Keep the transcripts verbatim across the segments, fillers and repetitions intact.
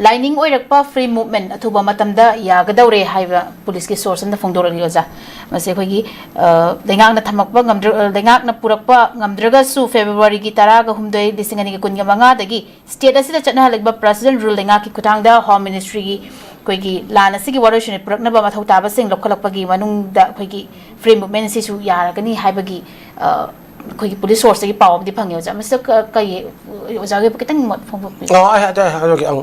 ꯂꯥꯏꯅꯤꯡ ꯑꯣꯏꯔꯛꯄ free movement ꯑꯊꯨꯕ ꯃꯇꯝꯗ ꯌꯥꯒꯗꯧꯔꯦ ꯍꯥꯏꯕ ꯄꯨꯂꯤꯁꯀꯤ source ꯑꯃꯅ ꯐꯣꯡꯗꯣꯔꯛꯂꯤ, ꯑꯣꯖꯥ꯫ ꯃꯁꯤ ꯑꯩꯈꯣꯏꯒꯤ, ꯑ, ꯂꯩꯉꯥꯛꯅ ꯊꯝꯃꯛꯄ ꯉꯝꯗ꯭ꯔ-, ꯑ, ꯂꯩꯉꯥꯛꯅ ꯄꯨꯔꯛꯄ ꯉꯝꯗ꯭ꯔꯒꯁꯨ, ꯐꯦꯕ꯭ꯔꯨꯋꯥꯔꯤꯒꯤ ꯇꯔꯥꯒ ꯍꯨꯝꯗꯣꯏ, ꯂꯤꯁꯤꯡ ꯑꯅꯤꯒ ꯀꯨꯟꯒ ꯃꯉꯥꯗꯒꯤ state ꯑꯁꯤꯗ ꯆꯠꯅꯍꯜꯂꯛꯄ President Rule ꯂꯩꯉꯥꯛꯀꯤ ꯈꯨꯠꯊꯥꯡꯗ Home Ministryꯒꯤ ꯑꯩꯈꯣꯏꯒꯤ ꯂꯥꯟ ꯑꯁꯤꯒꯤ ꯋꯥꯔꯣꯏꯁꯤꯟ ꯄꯨꯔꯛꯅꯕ ꯃꯊꯧ ꯇꯥꯕꯁꯤꯡ ꯂꯧꯈꯠꯂꯛꯄꯒꯤ ꯃꯅꯨꯡꯗ ꯑꯩꯈꯣꯏꯒꯤ free movement ꯑꯁꯤꯁꯨ ꯌꯥꯔꯒꯅꯤ ꯍꯥꯏꯕꯒꯤ, ꯑ, ꯑꯩꯈꯣꯏꯒꯤ ꯄꯨꯂꯤꯁ sourceꯇꯒꯤ ꯄꯥꯎ ꯑꯃꯗꯤ ꯐꯪꯉꯦ, ꯑꯣꯖꯥ꯫ ꯃꯁꯤꯗ ꯀ-, ꯀꯩ, ꯑꯣꯖꯥꯒꯤ ꯈꯤꯇꯪ ꯃꯣꯠ ꯐꯣꯡꯗꯣꯛꯄꯤꯌꯨ꯫ ꯑ, ꯑꯩ ꯍꯥꯏ-, ꯑꯩ ꯍꯥꯏꯔꯛꯀꯦ꯫ ꯑꯪ꯫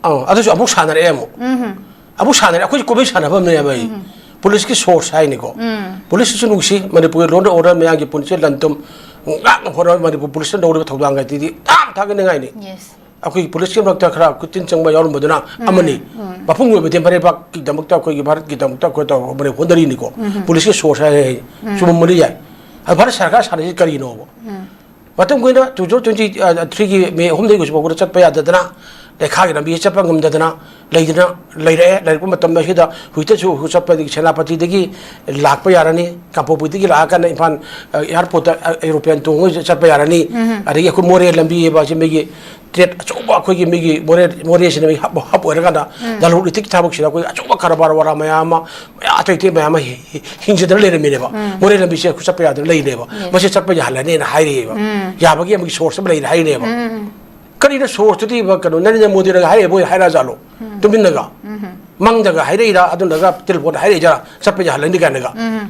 ꯑꯪ, ꯑꯗꯨꯁꯨ ꯑꯃꯨꯛ ꯁꯥꯟꯅꯔꯛꯑꯦ ꯑꯃꯨꯛ꯫ ꯎꯝꯍꯨꯝ꯫ ꯑꯃꯨꯛ ꯁꯥꯟꯅꯔꯦ꯫ ꯑꯩꯈꯣꯏꯁꯨ ꯀꯣꯃꯦꯟ ꯁꯥꯟꯅꯐꯝꯅꯦꯕ ꯑꯩ꯫ ꯎꯝ꯫ ꯄꯨꯂꯤꯁꯀꯤ source ꯍꯥꯏꯅꯤꯀꯣ꯫ ꯎꯝ꯫ ꯄꯨꯂꯤꯁꯁꯤꯁꯨ ꯅꯨꯡꯁꯤ, ꯃꯅꯤꯄꯨꯔꯒꯤ law and order ꯃꯌꯥꯝꯒꯤ ꯄꯨꯟꯁꯤ ꯂꯟ ꯊꯨꯝ ꯉꯥꯛꯅ ꯍꯣꯠꯅꯕ ꯃꯅꯤꯄꯨꯔ ꯄꯨꯂꯤꯁꯅ ꯂꯧꯔꯤꯕ ꯊꯧꯗꯥꯡ ꯍꯥꯏꯗꯨꯗꯤ ꯌꯥꯝ ꯊꯥꯒꯠꯅꯤꯡꯉꯥꯏꯅꯤ꯫ Yes꯫ ꯑꯩꯈꯣꯏꯒꯤ ꯄꯨꯂꯤꯁꯀꯤ ꯃꯔꯛꯇ ꯈꯔ ꯈꯨꯠꯇꯤꯟ ꯆꯪꯕ ꯌꯥꯎꯔꯝꯕꯗꯨꯅ ꯎꯝ꯫ ꯑꯃꯅꯤ꯫ ꯎꯝ꯫ ꯃꯄꯨꯡ ꯑꯣꯏꯕ ꯏꯟꯗꯤꯌꯥ ꯃꯔꯩꯕꯥꯛꯀꯤꯗꯃꯛꯇ, ꯑꯩꯈꯣꯏꯒꯤ ꯚꯥꯔꯠꯀꯤꯗꯃꯛꯇ ꯑꯩꯈꯣꯏ ꯇꯧꯔꯒ ꯍꯣꯠꯅꯔꯤꯅꯤꯀꯣ꯫ ꯎꯝ꯫ ꯄꯨꯂꯤꯁꯀꯤ source ꯍꯥꯏ, ꯍꯥꯏ, ꯎꯝ꯫ ꯆꯨꯝꯃꯝꯕꯅꯤ ꯌꯥꯏ꯫ ꯑꯗꯨ ꯚꯥꯔꯠ ꯁꯔꯀꯥꯔ ꯁꯥꯟꯅꯔꯤꯁꯤ ꯀꯔꯤꯅꯣꯕ? ꯎꯝ꯫ ꯃꯇꯝ ꯀꯨꯏꯅ two thousand twenty, ꯑ, threeꯒꯤ May ꯑꯍꯨꯝꯗꯒꯤ ꯍꯧꯖꯤꯛ ꯐꯥꯎꯕꯗ ꯆꯠꯄ ꯌꯥꯗꯗꯅ, ꯂꯩꯈꯥꯒꯤ ꯂꯝꯕꯤ ꯆꯠꯄ ꯉꯝꯗꯗꯅ ꯂꯩꯗꯅ ꯂꯩꯔꯛꯑꯦ꯫ ꯂꯩꯔꯛꯄ ꯃꯇꯝꯗ ꯁꯤꯗ ꯍꯧꯖꯤꯛꯇꯁꯨ ꯆꯠꯄꯗꯒꯤ ꯁꯦꯅꯥꯄꯇꯤꯗꯒꯤ ꯂꯥꯛꯄ ꯌꯥꯔꯅꯤ, ꯀꯥꯡꯄꯣꯛꯄꯤꯗꯒꯤ ꯂꯥꯛꯑꯀꯥꯟꯗ ꯏꯝꯐꯥꯜ, ꯑ, airportꯇ, ꯑ, aeroplane ꯇꯣꯡꯉꯒ ꯆꯠꯄ ꯌꯥꯔꯅꯤ꯫ ꯎꯝ꯫ ꯑꯗꯒꯤ ꯑꯩꯈꯣꯏ ꯃꯣꯔꯦ ꯂꯝꯕꯤ ꯍꯥꯏꯕ ꯑꯁꯤ ꯃꯤꯒꯤ trade ꯑꯆꯧꯕ, ꯑꯩꯈꯣꯏꯒꯤ ꯃꯤꯒꯤ ꯃꯣꯔꯦ, ꯃꯣꯔꯦꯁꯤꯅ ꯃꯤ hub, hub ꯑꯣꯏꯔꯀꯥꯟꯗ ꯎꯝ꯫ ꯂꯂꯣꯟ ꯏꯇꯤꯛꯀꯤ ꯊꯕꯛꯁꯤꯗ ꯑꯩꯈꯣꯏ ꯑꯆꯧꯕ ꯀꯔꯕꯥꯔ ꯋꯥꯔꯥ ꯃꯌꯥꯝ ꯑꯃ, ꯃꯌꯥꯝ ꯑꯇꯩ ꯑꯇꯩ ꯃꯌꯥꯝ ꯑꯃ ꯍꯤ-, ꯍꯤ-, ꯍꯤꯡꯖꯗꯅ ꯂꯩꯔꯝꯃꯤꯅꯦꯕ꯫ ꯎꯝ꯫ ꯃꯣꯔꯦ ꯂꯝꯕꯤꯁꯦ ꯑꯩꯈꯣꯏ ꯆꯠꯄ ꯌꯥꯗꯅ ꯂꯩꯔꯦꯕ꯫ Yes꯫ ꯃꯁꯤ ꯆꯠꯄ ꯌꯥꯍꯜꯂꯅꯤꯅ ꯍꯥꯏꯔꯤꯑꯕ꯫ ꯎꯝ꯫ ꯌꯥꯕꯒꯤ ꯑꯃꯒꯤ source ꯑꯃ ꯂꯩꯔꯦ ꯍꯥꯏꯔꯤꯅꯦꯕ꯫ ꯎꯝ꯫ ꯀꯔꯤꯅꯣ sourceꯇꯨꯗꯤ ꯀꯩꯅꯣ ꯅꯔꯦꯟꯗ꯭ꯔ ꯃꯣꯗꯤꯅꯒ ꯍꯥꯏꯔꯛꯏꯕꯣꯏ ꯍꯥꯏꯔꯛꯑꯖꯥꯠꯂꯣ? ꯎꯝ꯫ ꯇꯨꯃꯤꯟꯅꯒ? ꯎꯝ꯫ ꯃꯪꯗꯒ ꯍꯥꯏꯔꯛꯏꯔꯥ, ꯑꯗꯨꯅꯒ telephone ꯍꯥꯏꯔꯛꯏꯔꯥ, ꯆꯠꯄ ꯌꯥꯍꯜꯂꯅꯤ ꯀꯥꯏꯅꯒ? ꯎꯝ꯫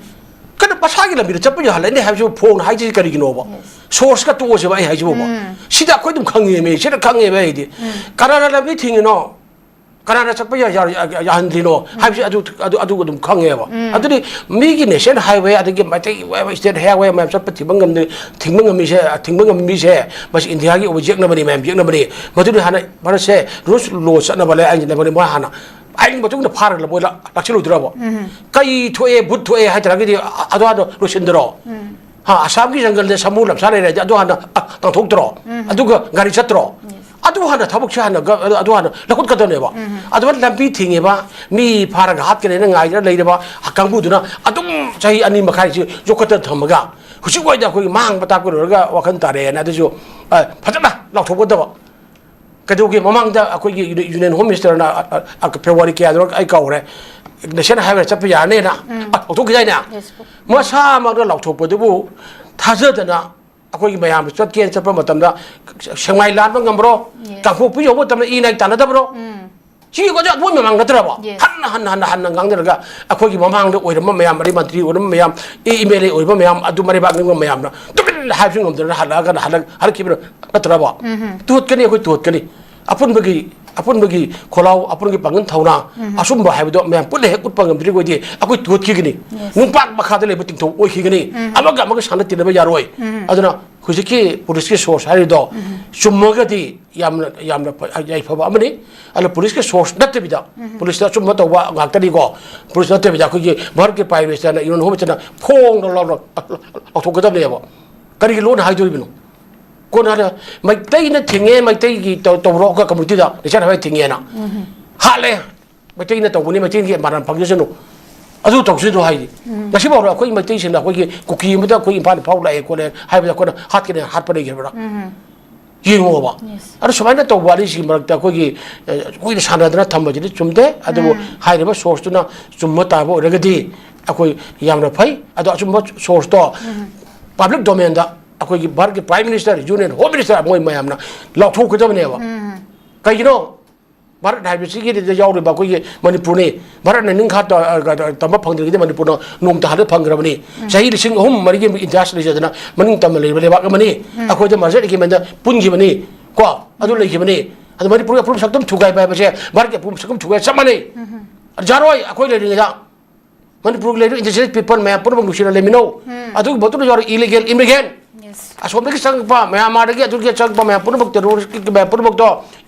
ꯀꯩꯅꯣ ꯃꯁꯥꯒꯤ ꯂꯝꯕꯤꯗ ꯆꯠꯄ ꯌꯥꯍꯜꯂꯅꯤ ꯍꯥꯏꯕꯁꯤꯕꯨ ꯐꯣꯡꯅ ꯍꯥꯏꯁꯤ ꯀꯔꯤꯒꯤꯅꯣꯕ? Yes꯫ Sourceꯀ ꯇꯣꯛꯑꯁꯦꯕ ꯑꯩ ꯍꯥꯏꯁꯤꯕꯣꯕ꯫ ꯎꯝ꯫ ꯁꯤꯗ ꯑꯩꯈꯣꯏ ꯑꯗꯨꯝ ꯈꯪꯉꯦꯃꯦ, ꯁꯤꯗ ꯈꯪꯉꯦꯕ ꯑꯩꯗꯤ꯫ ꯎꯝ꯫ ꯀꯅꯥꯅ ꯂꯝꯕꯤ ꯊꯤꯡꯉꯤꯅꯣ? ꯀꯅꯥꯅ ꯆꯠꯄ ꯌꯥ-, ꯌꯥ-, ꯌꯥ-, ꯌꯥꯍꯟꯗ꯭ꯔꯤꯅꯣ ꯍꯥꯏꯕꯁꯤ ꯑꯗꯨ, ꯑꯗꯨ, ꯑꯗꯨ ꯑꯗꯨꯝ ꯈꯪꯉꯦꯕ꯫ ꯎꯝ꯫ ꯑꯗꯨꯗꯤ ꯃꯤꯒꯤ national highway ꯑꯗꯒꯤ ꯃꯩꯇꯩ state highway ꯃꯌꯥꯝ ꯆꯠꯄ ꯊꯤꯡꯕ ꯉꯝꯗ-, ꯊꯤꯡꯕ ꯉꯝꯃꯤꯁꯦ, ꯊꯤꯡꯕ ꯉꯝꯃꯤꯁꯦ, ꯃꯁꯤ ꯏꯟꯗꯤꯌꯥꯒꯤ ꯑꯣꯏꯕ ꯌꯦꯛꯅꯕꯅꯤ, ꯃꯌꯥꯝ ꯌꯦꯛꯅꯕꯅꯤ꯫ ꯃꯗꯨꯅ ꯍꯥꯟꯅ ꯚꯥꯔꯠꯁꯦ rules law ꯆꯠꯅꯕ ꯂꯩ, ꯑꯥꯏꯟ ꯆꯠꯅꯕꯅꯤ꯫ ꯃꯣꯏ ꯍꯥꯟꯅ ꯑꯥꯏꯟꯒꯤ ꯃꯇꯨꯡ ꯏꯟꯅ ꯐꯥꯔꯒ ꯃꯣꯏ ꯂꯥꯛ-, ꯂꯥꯛꯁꯤꯜꯂꯣꯏꯗ꯭ꯔꯕ? ꯎꯝ꯫ ꯀꯩ ꯊꯣꯛꯑꯦ, ꯚꯨꯠ ꯊꯣꯛꯑꯦ ꯍꯥꯏ ꯇꯥꯔꯒꯗꯤ ꯑ-, ꯑꯗꯨ ꯍꯥꯟꯅ ꯂꯣꯏꯁꯤꯟꯗ꯭ꯔꯣ? ꯎꯝ꯫ ꯍꯥ, ꯑꯁꯥꯝꯒꯤ ꯖꯪꯒꯜꯗ ꯁꯥꯃꯨ ꯂꯝꯁꯥ ꯂꯩꯔꯦ ꯍꯥꯏꯗꯤ ꯑꯗꯨ ꯍꯥꯟꯅ, ꯑ, ꯇꯥꯟꯊꯣꯛꯇ꯭ꯔꯣ? ꯎꯝ꯫ ꯑꯗꯨꯒ ꯒꯥꯔꯤ ꯆꯠꯇ꯭ꯔꯣ? Yes꯫ ꯑꯗꯨ ꯍꯥꯟꯅ ꯊꯕꯛꯁꯦ ꯍꯥꯟꯅ ꯒ-, ꯑꯗꯨ ꯍꯥꯟꯅ ꯂꯧꯈꯠꯀꯗꯕꯅꯦꯕ꯫ ꯎꯝ꯫ ꯑꯗꯨꯃꯥꯏꯅ ꯂꯝꯕꯤ ꯊꯤꯡꯉꯤꯕ, ꯃꯤ ꯐꯥꯔꯒ ꯍꯥꯠꯀꯅꯦꯅ ꯉꯥꯏꯗꯅ ꯂꯩꯔꯕ ꯀꯥꯡꯕꯨꯗꯨꯅ ꯑꯗꯨꯝ ꯆꯍꯤ ꯑꯅꯤ ꯃꯈꯥꯏꯁꯤ ꯌꯣꯛꯈꯠꯇꯅ ꯊꯝꯃꯒ, ꯍꯧꯖꯤꯛ ꯋꯥꯏꯗ ꯑꯩꯈꯣꯏꯒꯤ ꯃꯥꯡꯕ ꯇꯥꯛꯄ ꯂꯣꯏꯔꯒ ꯋꯥꯈꯜ ꯇꯥꯔꯛꯑꯦꯅ ꯑꯗꯨꯁꯨ, ꯑ, ꯐꯖꯅ ꯂꯥꯎꯊꯣꯛꯀꯗꯕ꯫ ꯀꯩꯗꯧꯒꯦ? ꯃꯃꯥꯡꯗ ꯑꯩꯈꯣꯏꯒꯤ ꯌꯨꯅꯤꯌꯟ ꯍꯣꯝ ꯃꯤꯅꯤꯁꯇꯔꯅ, ꯑ, ꯑ, ꯑ, ꯐꯦꯕ꯭ꯔꯨꯋꯥꯔꯤ ꯀꯌꯥꯗꯅꯣ ꯑꯩ ꯀꯥꯎꯔꯦ, ꯅꯦꯁꯅꯦꯜ ꯍꯥꯏꯋꯦ ꯆꯠꯄ ꯌꯥꯔꯅꯦꯅ, ꯎꯝ꯫ ꯑ, ꯂꯥꯎꯊꯣꯛꯈꯤꯗꯥꯏꯅꯦ? Yes꯫ ꯃꯁꯥꯃꯛꯅ ꯂꯥꯎꯊꯣꯛꯄꯗꯨꯕꯨ ꯊꯥꯖꯗꯅ ꯑꯩꯈꯣꯏꯒꯤ ꯃꯌꯥꯝ ꯆꯠꯀꯦꯅ ꯆꯠꯄ ꯃꯇꯝꯗ ꯁꯦꯛꯃꯥꯏ ꯂꯥꯟꯕ ꯉꯝꯕ꯭ꯔꯣ? Yes꯫ ꯀꯥꯡꯄꯣꯛꯄꯤ ꯌꯧꯕ ꯃꯇꯝꯗ ꯏ ꯅꯥꯏ ꯇꯥꯟꯅꯗꯕ꯭ꯔꯣ? ꯎꯝ꯫ ꯁꯤꯒꯤ ꯋꯥꯁꯦ ꯑꯩꯈꯣꯏ ꯃꯃꯥꯡ ꯅꯠꯇ꯭ꯔꯕ? Yes꯫ ꯍꯟꯅ, ꯍꯟꯅ, ꯍꯟꯅ, ꯍꯟꯅ ꯉꯥꯡꯅꯔꯒ ꯑꯩꯈꯣꯏꯒꯤ ꯃꯃꯥꯡꯗ ꯑꯣꯏꯔꯝꯕ ꯃꯌꯥꯝ, ꯃꯔꯤ ꯃꯟꯇ꯭ꯔꯤ ꯑꯣꯏꯔꯝꯕ ꯃꯌꯥꯝ, ꯑꯦꯝ ꯑꯦꯜ ꯑꯦ ꯑꯣꯏꯔꯝꯕ ꯃꯌꯥꯝ, ꯑꯗꯨ ꯃꯔꯩꯕꯥꯛ ꯅꯤꯡꯕ ꯃꯌꯥꯝꯅ ꯇꯨꯃꯤꯟꯅ ꯍꯥꯏꯕꯁꯨ ꯉꯝꯗꯅ ꯍꯜꯂꯛꯑꯒꯅ ꯍꯜꯂꯛ-, ꯍꯜꯂꯛꯈꯤꯕ ꯅꯠꯇ꯭ꯔꯕ? ꯎꯝ꯫ ꯇꯨꯍꯠꯀꯅꯤ, ꯑꯩꯈꯣꯏ ꯇꯨꯍꯠꯀꯅꯤ꯫ ꯑꯄꯨꯟꯕꯒꯤ, ꯑꯄꯨꯟꯕꯒꯤ ꯈꯣꯜꯂꯥꯎ, ꯑꯄꯨꯟꯕꯒꯤ ꯄꯥꯡꯒꯜ ꯊꯧꯅꯥ, ꯎꯝ꯫ ꯑꯆꯨꯝꯕ ꯍꯥꯏꯕꯗꯣ ꯃꯌꯥꯝ ꯄꯨꯟꯅ ꯍꯦꯛ ꯎꯠꯄ ꯉꯝꯗ꯭ꯔꯤꯕ ꯑꯣꯏꯗꯤ ꯑꯩꯈꯣꯏ ꯇꯨꯍꯠꯈꯤꯒꯅꯤ꯫ Yes꯫ ꯅꯨꯡꯄꯥꯛ ꯃꯈꯥꯗ ꯂꯩꯕ ꯇꯤꯡꯊꯧ ꯑꯣꯏꯈꯤꯒꯅꯤ꯫ ꯎꯝ꯫ ꯑꯃꯒ ꯑꯃꯒ ꯁꯥꯟꯅ ꯇꯤꯟꯅꯕ ꯌꯥꯔꯣꯏ꯫ ꯎꯝ꯫ ꯑꯗꯨꯅ ꯍꯧꯖꯤꯛꯀꯤ ꯄꯨꯂꯤꯁꯀꯤ ꯁꯣꯔꯁ ꯍꯥꯏꯔꯤꯗꯣ, ꯎꯝ꯫ ꯆꯨꯝꯃꯒꯗꯤ ꯌꯥꯝꯅ, ꯌꯥꯝꯅ ꯐ-, ꯌꯥꯏꯐꯕ ꯑꯃꯅꯤ꯫ ꯑꯗꯣ ꯄꯨꯂꯤꯁꯀꯤ ꯁꯣꯔꯁ ꯅꯠꯇꯕꯤꯗ, ꯎꯝ꯫ ꯄꯨꯂꯤꯁꯇ ꯑꯆꯨꯝꯕ ꯇꯧꯕ ꯉꯥꯛꯇꯅꯤꯀꯣ꯫ ꯄꯨꯂꯤꯁ ꯅꯠꯇꯕꯤꯗ ꯑꯩꯈꯣꯏꯒꯤ ꯚꯥꯔꯠꯀꯤ ꯄ꯭ꯔꯥꯏꯝ ꯃꯤꯅꯤꯁꯇꯔꯅ, ꯌꯨꯅꯤꯌꯟ ꯍꯣꯝ ꯃꯤꯅꯤꯁꯇꯔꯅ ꯐꯣꯡꯅ ꯂꯥꯎꯅ ꯂꯥꯎꯊꯣꯛꯀꯗꯕꯅꯦꯕ꯫ ꯀꯔꯤꯒꯤ ꯂꯣꯟ ꯍꯥꯏꯗꯣꯔꯤꯕꯅꯣ? ꯀꯣꯟꯅ ꯍꯥꯏꯔ, ꯃꯩꯇꯩꯅ ꯊꯤꯡꯉꯦ, ꯃꯩꯇꯩꯒꯤ ꯇꯧ-, ꯇꯧꯔꯣ, ꯑꯩꯈꯣꯏ ꯀꯝꯃꯨꯅꯤꯇꯤꯗ ꯅꯦꯁꯅꯦꯜ ꯍꯥꯏꯋꯦ ꯊꯤꯡꯉꯦꯅ꯫ ꯎꯝ꯫ ꯍꯥꯠꯂꯦ꯫ ꯃꯩꯇꯩꯅ ꯇꯧꯕꯅꯤ, ꯃꯩꯇꯩꯒꯤ ꯃꯔꯥꯟ ꯐꯪꯖꯁꯅꯨ꯫ ꯑꯗꯨ ꯇꯧꯁꯅꯨ ꯍꯥꯏꯔꯤ꯫ ꯎꯝ꯫ ꯉꯁꯤꯐꯥꯎꯗ ꯑꯩꯈꯣꯏ ꯃꯩꯇꯩꯁꯤꯡꯅ ꯑꯩꯈꯣꯏꯒꯤ ꯀꯨꯀꯤ ꯑꯃꯗ ꯑꯩꯈꯣꯏ ꯏꯝꯐꯥꯜꯗ ꯐꯥꯎ ꯂꯥꯛꯑꯦ ꯈꯣꯠꯂꯦ ꯍꯥꯏꯕꯗ ꯑꯩꯈꯣꯏꯅ ꯍꯥꯠꯀꯅꯤ, ꯍꯥꯠꯄ ꯂꯩꯈ꯭ꯔꯕ꯭ꯔꯥ? ꯎꯝ꯫ ꯌꯦꯡꯉꯣꯕ꯫ Yes꯫ ꯑꯗꯨ ꯁꯨꯃꯥꯏꯅ ꯇꯧꯕ ꯑꯅꯤꯁꯤꯒꯤ ꯃꯔꯛꯇ ꯑꯩꯈꯣꯏꯒꯤ, ꯑ, ꯀꯨꯏꯅ ꯁꯥꯟꯅꯗꯅ ꯊꯝꯕꯁꯤꯗꯤ ꯆꯨꯝꯗꯦ꯫ ꯑꯗꯨꯕꯨ ꯎꯝ꯫ ꯍꯥꯏꯔꯤꯕ ꯁꯣꯔꯁꯇꯨꯅ ꯆꯨꯝꯕ ꯇꯥꯕ ꯑꯣꯏꯔꯒꯗꯤ ꯑꯩꯈꯣꯏ ꯌꯥꯝꯅ ꯐꯩ꯫ ꯑꯗꯣ ꯑꯆꯨꯝꯕ ꯁꯣꯔꯁꯇꯣ ꯎꯝ꯫ ꯄꯕ꯭ꯂꯤꯛ ꯗꯣꯃꯦꯟꯗ ꯑꯩꯈꯣꯏꯒꯤ ꯚꯥꯔꯠꯀꯤ prime minister, union home minister ꯃꯣꯏ ꯃꯌꯥꯝꯅ ꯂꯥꯎꯊꯣꯛꯀꯗꯕꯅꯦꯕ꯫ ꯎꯝ꯫ ꯀꯩꯒꯤꯅꯣ? ꯚꯥꯔꯠ ꯍꯥꯏꯕꯁꯤꯒꯤꯗ ꯌꯥꯎꯔꯤꯕ ꯑꯩꯈꯣꯏꯒꯤ ꯃꯅꯤꯄꯨꯔꯅꯤ꯫ ꯚꯥꯔꯠꯅ ꯅꯤꯡꯈꯥ ꯇ-, ꯑ, ꯇꯝꯕ ꯐꯪꯗ꯭ꯔꯤꯉꯩꯗ ꯃꯅꯤꯄꯨꯔꯅ ꯅꯣꯡꯃꯇ ꯍꯥꯟꯅ ꯐꯪꯈ꯭ꯔꯕꯅꯤ꯫ ꯎꯝ꯫ ꯆꯍꯤ ꯂꯤꯁꯤꯡ ꯑꯍꯨꯝ ꯃꯔꯤꯒꯤ ꯏꯟꯗꯤꯌꯥꯁ ꯂꯩꯖꯗꯅ ꯃꯅꯤꯡ ꯇꯝꯅ ꯂꯩꯔꯤꯕ ꯂꯩꯕꯥꯛ ꯑꯃꯅꯤ꯫ ꯎꯝ꯫ ꯑꯩꯈꯣꯏꯗ ꯃꯥꯔꯖꯔ ꯑꯦꯒ꯭ꯔꯤꯃꯦꯟꯗ ꯄꯨꯟꯈꯤꯕꯅꯤ꯫ ꯀꯣ? ꯑꯗꯨ ꯂꯩꯈꯤꯕꯅꯤ꯫ ꯑꯗꯨ ꯃꯅꯤꯄꯨꯔꯒꯤ ꯑꯄꯨꯟꯕ ꯁꯛꯇꯝ ꯊꯨꯒꯥꯏꯕ ꯍꯥꯏꯕꯁꯦ ꯚꯥꯔꯠꯀꯤ ꯑꯄꯨꯟꯕ ꯁꯛꯇꯝ ꯊꯨꯒꯥꯏ ꯆꯞ ꯃꯥꯟꯅꯩ꯫ ꯎꯝ꯫ ꯌꯥꯔꯣꯏ ꯑꯩꯈꯣꯏ ꯂꯩꯔꯤꯉꯩꯗ꯫ ꯃꯅꯤꯄꯨꯔꯒꯤ ꯂꯩꯔꯤꯕ indigenous people ꯃꯌꯥꯝ ꯄꯨꯝꯅꯃꯛ ꯅꯨꯡꯁꯤꯅ ꯂꯩꯃꯤꯟꯅꯧ꯫ ꯎꯝ꯫ ꯑꯗꯨꯒꯨꯝꯕ ꯃꯇꯨꯡꯗ ꯌꯥꯎꯔꯤ illegal immigrant꯫ Yes꯫ ꯑꯁꯣꯝꯗꯒꯤ ꯆꯪꯉꯛꯄ, ꯃ꯭ꯌꯥꯟꯃꯥꯔꯗꯒꯤ ꯑꯗꯨꯒꯤ ꯆꯪꯉꯛꯄ ꯃꯌꯥꯝ ꯄꯨꯝꯅꯃꯛ, terrorist ꯀꯤ ꯃꯌꯥꯝ ꯄꯨꯝꯅꯃꯛꯇꯣ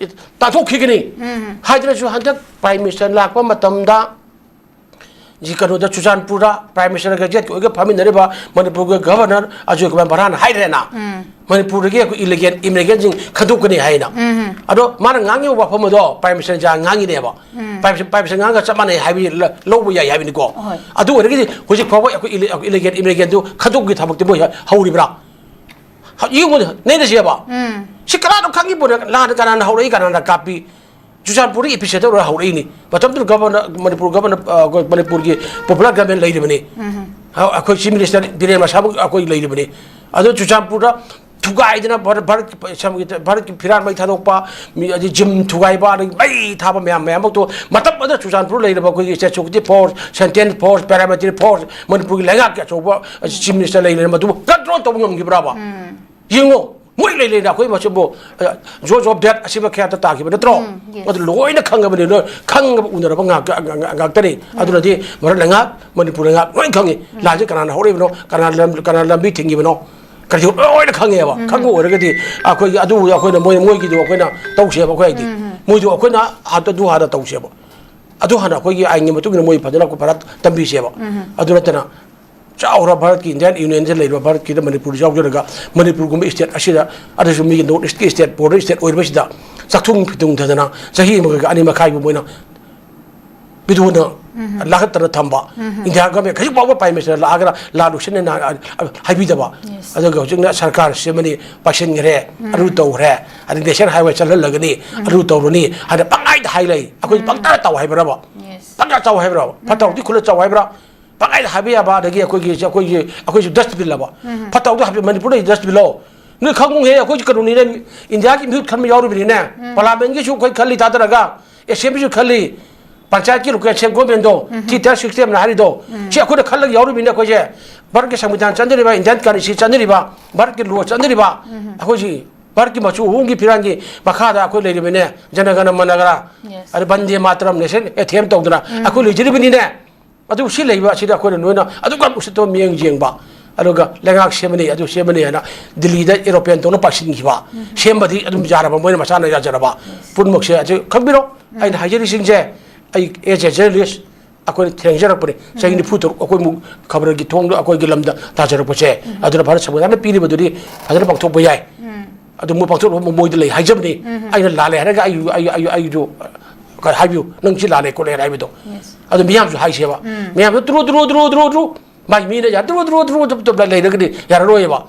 ꯇꯥꯟꯊꯣꯛꯈꯤꯒꯅꯤ꯫ ꯎꯝ꯫ ꯍꯥꯏꯗꯅꯁꯨ ꯍꯟꯗꯛ ꯄ꯭ꯔꯥꯏꯝ ꯃꯤꯅꯤꯁꯇꯔ ꯂꯥꯛꯄ ꯃꯇꯝꯗ ꯖꯤ ꯀꯩꯅꯣꯗ ꯆꯨꯔꯆꯥꯟꯄꯨꯔꯗ ꯄ꯭ꯔꯥꯏꯝ ꯃꯤꯅꯤꯁꯇꯔ ꯒꯦꯖꯦꯠꯀꯤ ꯑꯣꯏꯒ ꯐꯝꯃꯤꯟꯅꯔꯤꯕ ꯃꯅꯤꯄꯨꯔꯒꯤ ꯒꯚꯔꯅꯔ ꯑꯖꯣꯏ ꯀꯨꯃꯥꯔ ꯕꯔꯥꯅ ꯍꯥꯏꯔꯦꯅ꯫ ꯎꯝ꯫ ꯃꯅꯤꯄꯨꯔꯗꯒꯤ ꯑꯩꯈꯣꯏ illegal immigrant ꯁꯤꯡ ꯈꯟꯗꯣꯛꯀꯅꯤ ꯍꯥꯏꯅ꯫ ꯎꯝ꯫ ꯑꯗꯣ ꯃꯥꯅ ꯉꯥꯡꯉꯤꯕ ꯋꯥꯐꯝ ꯑꯗꯣ ꯄ꯭ꯔꯥꯏꯝ ꯃꯤꯅꯤꯁꯇꯔ ꯉꯥꯡꯉꯤꯅꯦꯕ꯫ ꯎꯝ꯫ ꯄ꯭ꯔꯥꯏꯝ ꯃꯤꯅꯤꯁꯇꯔ, ꯄ꯭ꯔꯥꯏꯝ ꯃꯤꯅꯤꯁꯇꯔ ꯉꯥꯡꯒ ꯆꯞ ꯃꯥꯟꯅꯩ ꯍꯥꯏꯕꯗꯤ ꯂ-, ꯂꯧꯕ ꯌꯥꯏ ꯍꯥꯏꯕꯅꯤꯀꯣ꯫ ꯍꯣꯏ꯫ ꯑꯗꯨ ꯑꯣꯏꯔꯒꯗꯤ ꯍꯧꯖꯤꯛ ꯐꯥꯎꯕ ꯑꯩꯈꯣꯏ ꯏꯂꯤ-, ꯑꯩꯈꯣꯏ illegal immigrant ꯗꯨ ꯈꯟꯗꯣꯛꯄꯒꯤ ꯊꯕꯛꯇꯤ ꯃꯣꯏ ꯍꯧꯔꯤꯕ꯭ꯔꯥ? ꯍ-, ꯌꯦꯡꯉꯨꯅꯦ, ꯅꯩꯅꯁꯦꯕ꯫ ꯎꯝ꯫ ꯁꯤ ꯀꯅꯥꯅꯣ ꯈꯪꯉꯤꯕꯣꯅꯦ? ꯂꯥꯟ ꯀꯅꯥꯅ ꯍꯧꯔꯛꯏ, ꯀꯅꯥꯅ ꯀꯥꯞꯄꯤ? ꯆꯨꯔꯆꯥꯟꯄꯨꯔꯗ ꯏꯄꯤ ꯁꯦꯟꯇꯔ ꯑꯣꯏꯔ ꯍꯧꯔꯛꯏꯅꯤ꯫ ꯃꯇꯝꯗꯨꯗ ꯒꯚꯔꯅꯔ, ꯃꯅꯤꯄꯨꯔ ꯒꯚꯔꯅꯔ, ꯑ, ꯑꯩꯈꯣꯏ ꯃꯅꯤꯄꯨꯔꯒꯤ ꯄꯣꯄꯨꯂꯔ ꯒꯚꯔꯟꯃꯦꯟ ꯂꯩꯔꯤꯕꯅꯤ꯫ ꯍ-, ꯑꯩꯈꯣꯏ ꯆꯤꯐ ꯃꯤꯅꯤꯁꯇꯔ ꯕꯤꯔꯦꯟ ꯃꯁꯥꯃꯛ ꯑꯩꯈꯣꯏ ꯂꯩꯔꯤꯕꯅꯤ꯫ ꯑꯗꯨ ꯆꯨꯔꯆꯥꯟꯄꯨꯔꯗ ꯊꯨꯒꯥꯏꯗꯅ ꯚꯥꯔꯠ, ꯚꯥꯔꯠꯀꯤ, ꯚꯥꯔꯠꯀꯤ ꯐꯤꯔꯥꯜ ꯃꯩ ꯊꯥꯗꯣꯛꯄ, ꯃꯤ, ꯑꯗꯩ ꯖꯤꯝ ꯊꯨꯒꯥꯏꯕ, ꯑꯗꯒꯤ ꯃꯩ ꯊꯥꯕ ꯃꯌꯥꯝ, ꯃꯌꯥꯝꯃꯛꯇꯣ ꯃꯇꯝ ꯑꯗꯨꯗ ꯆꯨꯔꯆꯥꯟꯄꯨꯔ ꯂꯩꯔꯤꯕ ꯑꯩꯈꯣꯏꯒꯤ state security force, central force, paramilitary force, ꯃꯅꯤꯄꯨꯔꯒꯤ ꯂꯩꯉꯥꯛꯀꯤ ꯑꯆꯧꯕ ꯆꯤꯐ ꯃꯤꯅꯤꯁꯇꯔ ꯂꯩꯔꯤꯕ ꯃꯗꯨꯕꯨ ꯀꯟꯇ꯭ꯔꯣꯜ ꯇꯧꯕ ꯉꯝꯈꯤꯕ꯭ꯔꯕ? ꯌꯦꯡꯉꯣ, ꯃꯣꯏ ꯂꯩ ꯂꯩꯅ ꯑꯩꯈꯣꯏ ꯃꯁꯤꯕꯨ, ꯑ, ꯖꯣ ꯖꯣꯕ ꯗꯦꯠ ꯑꯁꯤꯃ ꯈꯌꯥꯠꯇ ꯇꯥꯈꯤꯕ ꯅꯠꯇ꯭ꯔꯣ? ꯎꯝ, yes. ꯑꯗꯨ ꯂꯣꯏꯅ ꯈꯪꯉꯕꯅꯤ, ꯂꯣꯏ ꯈꯪꯉꯕ ꯎꯅꯔꯕ ꯉꯥꯛꯇ, ꯉ-, ꯉ-, ꯉꯥꯛꯇꯅꯤ꯫ ꯎꯝ. ꯑꯗꯨꯅꯗꯤ ꯚꯥꯔꯠ ꯂꯩꯉꯥꯛ, ꯃꯅꯤꯄꯨꯔ ꯂꯩꯉꯥꯛ ꯂꯣꯏ ꯈꯪꯉꯤ꯫ ꯎꯝ. ꯂꯥꯟꯁꯦ ꯀꯅꯥꯅ ꯍꯧꯔꯛꯏꯕꯅꯣ, ꯀꯅꯥ ꯂꯝ-, ꯀꯅꯥ ꯂꯝꯕꯤ ꯊꯤꯡꯉꯤꯕꯅꯣ, ꯀꯔꯤ ꯂꯣꯏꯅ ꯈꯪꯉꯦꯕ꯫ ꯎꯝ. ꯈꯪꯕ ꯑꯣꯏꯔꯒꯗꯤ ꯑꯩꯈꯣꯏꯒꯤ ꯑꯗꯨ ꯑꯩꯈꯣꯏꯅ ꯃꯣꯏ, ꯃꯣꯏꯒꯤꯗꯨ ꯑꯩꯈꯣꯏꯅ ꯇꯧꯁꯦꯕ꯫ ꯑꯩꯈꯣꯏ ꯍꯥꯏꯗꯤ ꯎꯝ. ꯃꯣꯏꯗꯨ ꯑꯩꯈꯣꯏꯅ ꯍꯥꯟꯅ ꯑꯗꯨ ꯍꯥꯟꯅ ꯇꯧꯁꯦꯕ꯫ ꯑꯗꯨ ꯍꯥꯟꯅ ꯑꯩꯈꯣꯏꯒꯤ ꯑꯥꯏꯟꯒꯤ ꯃꯇꯨꯡ ꯏꯟꯅ ꯃꯣꯏ ꯐꯖꯅ ꯑꯩꯈꯣꯏ ꯐꯔ ꯇꯝꯕꯤꯁꯦꯕ꯫ ꯎꯝ. ꯑꯗꯨ ꯅꯠꯇꯅ ꯆꯥꯎꯔ ꯚꯥꯔꯠꯀꯤ ꯏꯟꯗꯤꯌꯥꯟ ꯌꯨꯅꯤꯌꯟꯗ ꯂꯩꯔꯤꯕ ꯚꯥꯔꯠꯀꯤꯗ ꯃꯅꯤꯄꯨꯔꯁꯨ ꯌꯥꯎꯖꯔꯒ ꯃꯅꯤꯄꯨꯔꯒꯨꯝꯕ ꯁ꯭ꯇꯦꯠ ꯑꯁꯤꯗ, ꯑꯗꯨꯁꯨ ꯃꯤꯒꯤ ꯅꯣꯔꯠ ꯏꯁꯀꯤ ꯁ꯭ꯇꯦꯠ, ꯕꯣꯔꯗꯔ ꯁ꯭ꯇꯦꯠ ꯑꯣꯏꯔꯤꯕꯁꯤꯗ ꯆꯥꯛꯊꯨꯡ ꯐꯤꯊꯨꯡ ꯊꯗꯅ ꯆꯍꯤ ꯑꯃꯒ ꯑꯅꯤ ꯃꯈꯥꯏꯕꯨ ꯃꯣꯏꯅ ꯃꯤꯗꯨꯅ ꯎꯝ. ꯂꯥꯈꯠꯇꯅ ꯊꯝꯕ꯫ ꯎꯝ. ꯏꯟꯗꯤꯌꯥ ꯒꯃꯦꯟ ꯍꯧꯖꯤꯛ ꯐꯥꯎꯕ ꯄ꯭ꯔꯥꯏꯝ ꯃꯤꯅꯤꯁꯇꯔ ꯂꯥꯛꯑꯒ ꯂꯥꯜꯂꯨꯁꯤꯅ ꯍꯥꯏꯕꯤꯗꯕ꯫ Yes. ꯑꯗꯨꯒ ꯍꯧꯖꯤꯛꯅ ꯁꯔꯀꯥꯔ ꯁꯦꯝꯃꯅꯤ, ꯄꯥꯏꯁꯤꯟꯈ꯭ꯔꯦ, ꯎꯝ. ꯑꯗꯨ ꯇꯧꯈ꯭ꯔꯦ, ꯑꯗꯩ ꯅꯦꯁꯅꯦꯜ ꯍꯥꯏꯋꯦ ꯆꯠꯍꯜꯂꯒꯅꯤ, ꯎꯝ. ꯑꯗꯨ ꯇꯧꯔꯅꯤ ꯍꯥꯏꯅ ꯄꯪꯍꯥꯏꯗ ꯍꯥꯏ ꯂꯩ꯫ ꯑꯩꯈꯣꯏ ꯎꯝ. ꯄꯪꯇꯥ ꯇꯧ ꯍꯥꯏꯕ꯭ꯔꯕ? Yes. ꯄꯪꯇꯥ ꯆꯥꯎ ꯍꯥꯏꯕ꯭ꯔꯕ? ꯎꯝ. ꯐꯠꯇ ꯍꯥꯎꯗꯤ ꯈꯨꯜꯂ ꯆꯥꯎ ꯍꯥꯏꯕ꯭ꯔꯥ? ꯄꯪꯍꯥꯏꯗ ꯍꯥꯏꯕ ꯌꯥꯕ, ꯑꯗꯒꯤ ꯑꯩꯈꯣꯏꯒꯤ, ꯑꯩꯈꯣꯏꯒꯤ, ꯑꯩꯈꯣꯏꯁꯨ ꯗꯁꯕꯤꯟ ꯑꯃ꯫ ꯎꯝ. ꯐꯠꯇ ꯍꯥꯎꯗꯤ ꯍꯥꯏꯕ, ꯃꯅꯤꯄꯨꯔꯗ ꯗꯁꯕꯤꯟ ꯂꯧ꯫ ꯅꯣꯏ ꯈꯪꯉꯨꯍꯦ, ꯑꯩꯈꯣꯏꯁꯨ ꯀꯩꯅꯣꯅꯤꯅꯦ, ꯏꯟꯗꯤꯌꯥꯒꯤ ꯃꯤꯍꯨꯠ ꯈꯟꯕ ꯌꯥꯎꯔꯤꯕꯅꯤꯅꯦ꯫ ꯎꯝ. ꯄꯥꯔꯂꯥꯃꯦꯟꯒꯤꯁꯨ ꯑꯩꯈꯣꯏ ꯈꯜꯂꯤ ꯊꯥꯗꯔꯒ, ꯑꯦꯁꯦꯝꯕ꯭ꯂꯤꯁꯨ ꯈꯜꯂꯤ, ꯄꯟꯆꯥꯌꯠꯀꯤ ꯂꯣꯀꯦꯜ ꯁꯦꯝ ꯒꯣꯔꯃꯦꯟꯗꯣ, ꯎꯝ. ꯊ꯭ꯔꯤ ꯇꯤꯌꯔ ꯁꯤꯁꯇꯦꯝꯅ ꯍꯥꯏꯔꯤꯗꯣ, ꯎꯝ. ꯁꯤ ꯑꯩꯈꯣꯏꯅ ꯈꯜꯂꯒ ꯌꯥꯎꯔꯤꯕꯅꯤꯅꯦ ꯑꯩꯈꯣꯏꯁꯦ꯫ ꯚꯥꯔꯠꯀꯤ ꯁꯪꯕꯤꯙꯥꯟ ꯆꯠꯅꯔꯤꯕ, ꯏꯟꯗꯤꯌꯟ ꯀꯔꯦꯟꯁꯤ ꯆꯠꯅꯔꯤꯕ, ꯚꯥꯔꯠꯀꯤ ꯂꯣ ꯆꯠꯅꯔꯤꯕ, ꯎꯝ. ꯑꯩꯈꯣꯏꯁꯤ ꯚꯥꯔꯠꯀꯤ ꯃꯆꯨ ꯑꯍꯨꯝꯒꯤ ꯐꯤꯔꯥꯜꯒꯤ ꯃꯈꯥꯗ ꯑꯩꯈꯣꯏ ꯂꯩꯔꯤꯕꯅꯦ꯫ ꯖꯅꯒꯅ ꯃꯅꯒꯔ, Yes. ꯑꯗ ꯚꯟꯗꯦ ꯃꯥꯇꯔꯝ ꯅꯦꯁꯅꯦꯜ ꯑꯦꯟꯊꯦꯝ ꯇꯧꯗꯅ ꯎꯝ. ꯑꯩꯈꯣꯏ ꯂꯩꯖꯔꯤꯕꯅꯤꯅꯦ꯫ ꯑꯗꯨ ꯁꯤ ꯂꯩꯕ ꯑꯁꯤꯗ ꯑꯩꯈꯣꯏꯅ ꯅꯣꯏꯅ ꯑꯗꯨꯛ ꯌꯥꯝ ꯎꯁꯤꯠꯇꯕ ꯃꯤꯠꯌꯦꯡ ꯌꯦꯡꯕ, ꯑꯗꯨꯒ ꯂꯩꯉꯥꯛ ꯁꯦꯝꯃꯅꯤ, ꯑꯗꯨ ꯁꯦꯝꯃꯅꯤ ꯍꯥꯏꯅ ꯗꯤꯜꯂꯤꯗ ꯑꯦꯔꯣꯄ꯭ꯂꯦꯟ ꯇꯣꯡꯅ ꯄꯥꯏꯁꯤꯟꯈꯤꯕ, ꯎꯝ. ꯁꯦꯝꯕꯗꯤ ꯑꯗꯨꯝ ꯌꯥꯔꯕ, ꯃꯣꯏꯅ ꯃꯁꯥꯅ ꯌꯥꯖꯔꯕ꯫ Yes. ꯄꯨꯝꯅꯃꯛꯁꯦ ꯑꯁꯤ ꯈꯪꯕꯤꯔꯣ꯫ ꯎꯝ. ꯑꯩꯅ ꯍꯥꯏꯖꯔꯤꯁꯤꯡꯁꯦ, ꯑꯩ as a journalist, ꯑꯩꯈꯣꯏꯅ ꯊꯦꯡꯖꯔꯛꯄꯅꯤ꯫ ꯆꯍꯤ ꯎꯝ. ꯅꯤꯐꯨ ꯇꯔꯨꯛ ꯑꯩꯈꯣꯏ ꯑꯃꯨꯛ ꯈꯕꯔꯒꯤ ꯊꯣꯡꯗ ꯑꯩꯈꯣꯏꯒꯤ ꯂꯝꯗ ꯇꯥꯖꯔꯛꯄꯁꯦ, ꯎꯝ. ꯑꯗꯨꯅ ꯚꯥꯔꯠ ꯁꯪꯕꯤꯙꯥꯟꯅ ꯄꯤꯔꯤꯕꯗꯨꯗꯤ ꯐꯖꯅ ꯄꯥꯡꯊꯣꯛꯄ ꯌꯥꯏ꯫ ꯎꯝ. ꯑꯗꯨ ꯃꯣꯏ ꯄꯥꯡꯊꯣꯛꯅꯕ ꯃꯣꯏꯗ ꯂꯩ ꯍꯥꯏꯖꯕꯅꯤ꯫ ꯎꯝ. ꯑꯩꯅ ꯂꯥꯜꯂꯦ ꯍꯥꯏꯔꯒ ꯑꯩ, ꯑꯩ, ꯑꯩ, ꯑꯩꯁꯨ ꯀꯔꯤ ꯍꯥꯏꯕꯤꯌꯨ, ꯅꯪ ꯁꯤ ꯂꯥꯜꯂꯦ ꯈꯣꯠꯂꯦ ꯍꯥꯏꯕꯗꯣ꯫ Yes. ꯑꯗꯨ ꯃꯤꯌꯥꯝꯁꯨ ꯍꯥꯏꯁꯦꯕ꯫ ꯎꯝ. ꯃꯤꯌꯥꯝꯁꯨ ꯇ꯭ꯔꯨ, ꯇ꯭ꯔꯨ, ꯇ꯭ꯔꯨ, ꯇ꯭ꯔꯨ, ꯇ꯭ꯔꯨ꯫ ꯃꯥꯏ ꯃꯤꯅ ꯌꯥ ꯇ꯭ꯔꯨ, ꯇ꯭ꯔꯨ, ꯇ꯭ꯔꯨ, ꯇ꯭ꯔꯨ, ꯇ꯭ꯔꯨ ꯂꯩꯔꯒꯗꯤ ꯌꯥꯔꯔꯣꯏꯕ꯫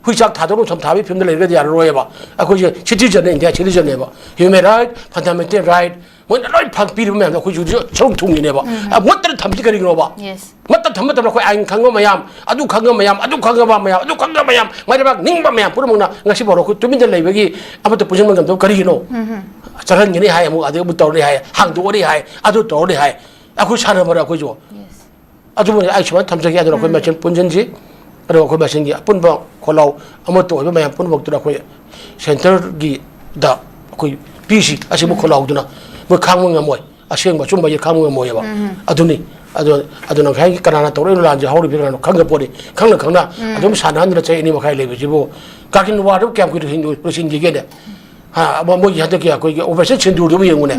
ꯍꯨꯏ ꯆꯥꯛ ꯊꯥꯗꯣꯛꯅ ꯁꯝ ꯊꯥꯕꯒꯤ ꯐꯤꯕꯝꯗ ꯂꯩꯔꯒꯗꯤ ꯌꯥꯔꯔꯣꯏꯕ꯫ ꯑꯩꯈꯣꯏꯁꯦ citizen ꯅꯦ, India citizen ꯅꯦꯕ, human right, fundamental right, ꯃꯣꯏꯅ ꯂꯣꯏ ꯐꯪ ꯄꯤꯔꯤꯕ ꯃꯌꯥꯝꯗꯣ ꯑꯩꯈꯣꯏꯁꯨ ꯍꯧꯖꯤꯛ ꯁꯔꯨꯛ ꯊꯨꯡꯉꯤꯅꯦꯕ꯫ ꯑ, ꯃꯨꯠꯇꯅ ꯊꯝꯕꯗꯤ ꯀꯔꯤꯒꯤꯅꯣꯕ? Yes. ꯃꯇꯝ ꯊꯝꯕ ꯃꯇꯝꯗ ꯑꯩꯈꯣꯏ ꯑꯥꯏꯟ ꯈꯪꯕ ꯃꯌꯥꯝ, ꯑꯗꯨ ꯈꯪꯕ ꯃꯌꯥꯝ, ꯑꯗꯨ ꯈꯪꯕ ꯃꯌꯥꯝ, ꯑꯗꯨ ꯈꯪꯕ ꯃꯌꯥꯝ, ꯃꯥꯏꯔꯩꯕꯥꯛ ꯅꯤꯡꯕ ꯃꯌꯥꯝ ꯄꯨꯝꯅꯃꯛꯅ ꯉꯁꯤ ꯐꯥꯎꯕ ꯑꯩꯈꯣꯏ ꯇꯨꯃꯤꯟꯅ ꯂꯩꯕꯒꯤ ꯑꯃꯠꯇ ꯄꯨꯟꯁꯤꯟꯕ ꯉꯝꯗꯕ ꯀꯔꯤꯒꯤꯅꯣ? ꯆꯪꯍꯟꯒꯅꯤ ꯍꯥꯏ, ꯑꯃꯨꯛ ꯑꯗꯩ ꯑꯃꯨꯛ ꯇꯧꯔꯅꯤ ꯍꯥꯏ, ꯍꯥꯡꯗꯣꯛꯑꯅꯤ ꯍꯥꯏ, ꯑꯗꯨ ꯇꯧꯔꯅꯤ ꯍꯥꯏ, ꯑꯩꯈꯣꯏ ꯁꯥꯟꯅꯕꯔ ꯑꯩꯈꯣꯏꯁꯨ? ꯑꯗꯨꯕꯨ ꯑꯩ ꯁꯨꯃꯥꯏꯅ ꯊꯝꯖꯒꯦ꯫ ꯑꯗꯨꯅ ꯑꯩꯈꯣꯏ ꯃꯁꯦꯟ ꯄꯨꯟꯁꯤꯟꯁꯤ, ꯑꯗꯨꯒ ꯑꯩꯈꯣꯏ ꯃꯁꯦꯟꯒꯤ ꯑꯄꯨꯟꯕ ꯈꯣꯜꯂꯥꯎ ꯑꯃꯠꯇ ꯑꯣꯏꯕ ꯃꯌꯥꯝ ꯄꯨꯝꯅꯃꯛꯇꯨꯅ ꯑꯩꯈꯣꯏ centre ꯒꯤꯗ ꯑꯩꯈꯣꯏ ꯄꯤꯁꯤ꯫ ꯑꯁꯤꯕꯨ ꯈꯣꯜꯂꯥꯎꯗꯨꯅ ꯃꯣꯏ ꯈꯥꯡꯕ ꯉꯝꯃꯣꯏ, ꯑꯁꯦꯡꯕ ꯑꯆꯨꯝꯕ ꯍꯥꯏꯁꯦ ꯈꯥꯡꯕ ꯉꯝꯃꯣꯏꯕ꯫ ꯑꯗꯨꯅꯤ꯫ ꯑꯗꯣ, ꯑꯗꯨꯅ ꯉꯁꯥꯏꯒꯤ ꯀꯅꯥꯅ ꯇꯧꯔꯛꯏꯅꯣ ꯂꯥꯟꯁꯦ ꯍꯧꯔꯤꯕꯁꯦ ꯀꯅꯥꯅꯣ ꯈꯪꯗ ꯄꯣꯠꯅꯤ꯫ ꯈꯪꯅ ꯈꯪꯅ ꯑꯗꯨꯝ ꯁꯥꯟꯅꯍꯟꯗꯅ ꯆꯍꯤ ꯑꯅꯤ ꯃꯈꯥꯏ ꯂꯩꯕꯁꯤꯕꯨ, ꯀꯥꯔꯒꯤꯜ ꯋꯥꯔꯗꯨ ꯀꯌꯥꯝ ꯀꯨꯏꯅ ꯂꯣꯏꯁꯤꯟ-, ꯂꯣꯏꯁꯤꯟꯈꯤꯒꯦꯅꯦ? ꯍꯥ, ꯃꯣꯏꯒꯤ ꯍꯟꯗꯛꯀꯤ ꯑꯩꯈꯣꯏꯒꯤ operation ꯁꯤꯟꯗꯨꯔꯗꯨꯕꯨ ꯌꯦꯡꯉꯨꯅꯦ꯫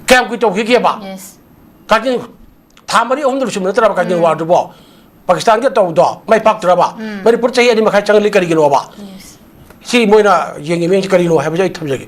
ꯀꯌꯥꯝ ꯀꯨꯏꯅ ꯇꯧꯈꯤꯒꯦꯕ? Yes. ꯀꯥꯔꯒꯤꯜ ꯊꯥ ꯃꯔꯤ ꯑꯍꯨꯝꯗ ꯂꯣꯏꯁꯤꯟꯕ ꯅꯠꯇ꯭ꯔꯕ ꯀꯥꯔꯒꯤꯜ ꯋꯥꯔꯗꯨꯕꯣ? ꯄꯥꯀꯤꯁꯇꯥꯟꯒ ꯇꯧꯕꯗꯣ ꯃꯥꯏ ꯄꯥꯛꯇ꯭ꯔꯕ? ꯃꯅꯤꯄꯨꯔ ꯆꯍꯤ ꯑꯅꯤ ꯃꯈꯥꯏ ꯆꯪꯍꯜꯂꯤ ꯀꯔꯤꯒꯤꯅꯣꯕ? Yes. ꯁꯤ ꯃꯣꯏꯅ ꯌꯦꯡꯉꯤ ꯃꯤꯁꯤ ꯀꯔꯤꯅꯣ ꯍꯥꯏꯕꯁꯦ ꯑꯩ ꯊꯝꯖꯒꯦ꯫